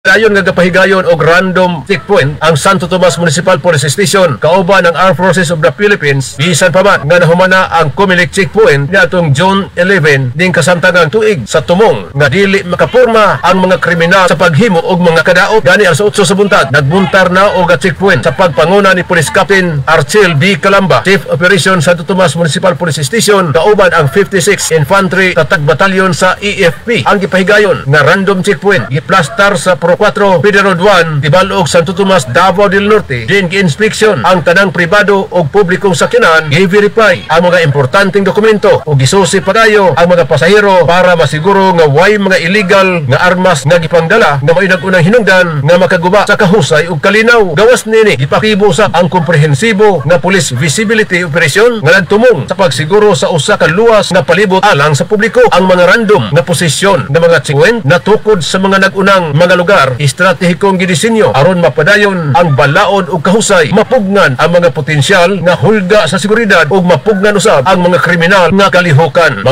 Dayon nga gapahigayon og random checkpoint ang Santo Tomas Municipal Police Station kauban ang Armed Forces of the Philippines, bisan pa man nga nahumana ang Comelec checkpoint niadtong June 11 ning kasamtangang tuig, sa tumong nga dili makapurma ang mga kriminal sa paghimo og mga kadaot. Gani alas 8 sa buntag, nagbuntar na og checkpoint sa pagpanguna ni Police Captain Archel B. Calamba, Chief Operation Santo Tomas Municipal Police Station, kauban ang 56 Infantry Tatag Batalyon sa AFP. Ang gipahigayon nga random checkpoint giplastar sa Pro 4 Feeder Road 1, Tibalog, Santo Tomas, Davao del Norte, din gi-inspection ang tanang pribado ug publikong sakyanan, gi-verify ang mga importanteng dokumento ug gisusi pagayo ang mga pasahero para masiguro nga way mga illegal nga armas nga gipangdala nga mao'y nag-unang hinungdan nga makaguba sa kahusay ug kalinaw. Gawas nini, gipakibo sa ang komprehensibo nga police visibility operation nga nagtumong sa pagsiguro sa usa ka luwas nga palibot alang sa publiko. Ang mga random nga posisyon ng mga checkpoint natukod sa mga nag-unang mga lugar estratehikong gidisenyo aron mapadayon ang balaod ug kahusay, mapugngan ang mga potensyal nga hulga sa seguridad ug mapugnan usab ang mga kriminal nga kalihukan.